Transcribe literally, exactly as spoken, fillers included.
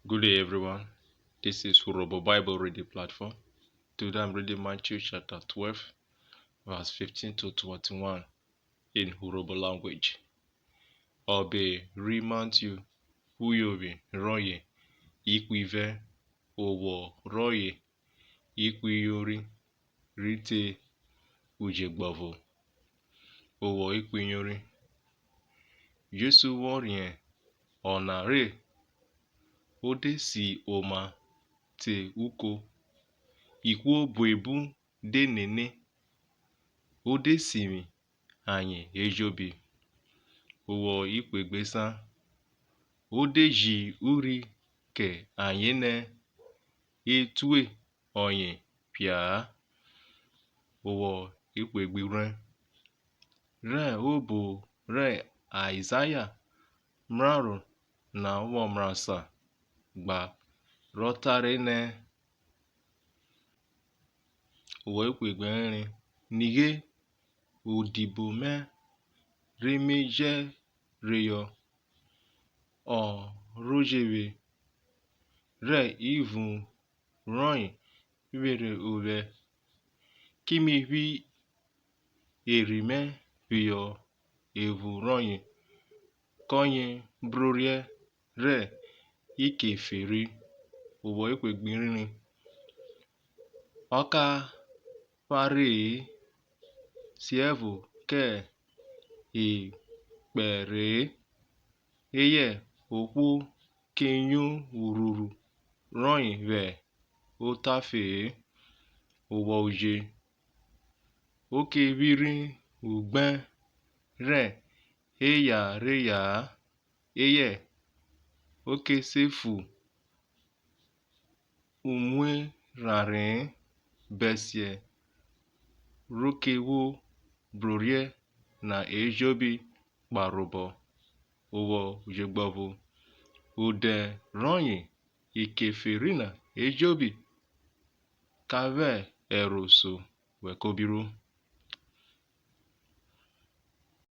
Good day, everyone. This is Urhobo Bible Reading Platform. Today I'm reading Matthew chapter twelve, verse fifteen to twenty-one in Urhobo language. Ọbe ri Matthew, uyovwi rọye ihwivẹ, owọ rọye ihwiyori rhi te uje gbọvo. Owọ ihwiyori. Jesu vwọ riẹn ọna re, o de si oma te uko, ihwo buebun de nene, o de sivwi ayen ejobi. Owọ ihwegbesan. O de ji urhi kẹ ayen nẹ e tue ọyen phia-a. Owọ ihwegbighwrẹn. Rẹ obo rẹ Aizaya mraro na vwọ mrasan gba, rọ tare nẹ, owọ ihwegberẹnrẹn, nighe, odibo mẹ re me jẹ reyọ, ọ ro je vwe, rẹ ivun rọye vwerhe ovwẹ, ki mi phi erhi mẹ phiyọ evun rọye, kọye brorhiẹ rẹ ikeferi. Owọ ihwegbirini. Ọ ka phare-e, siẹvo kẹ ikpẹrẹ-e, eyẹ ohwo ke nyo urhuru rọye vwẹ otafe-e. Owọ uje. O ke vwirhi ugbẹn rẹ eya reyọ-a, eyẹ o ke se fu umwẹrhanre-e, bẹsiẹ ro ke vwo brorhiẹ na ejobi kparobọ. Owọ uje gbọvo. Odẹ rọye ikeferi na ejobi ka vwẹ ẹro so wẹ kobiruo.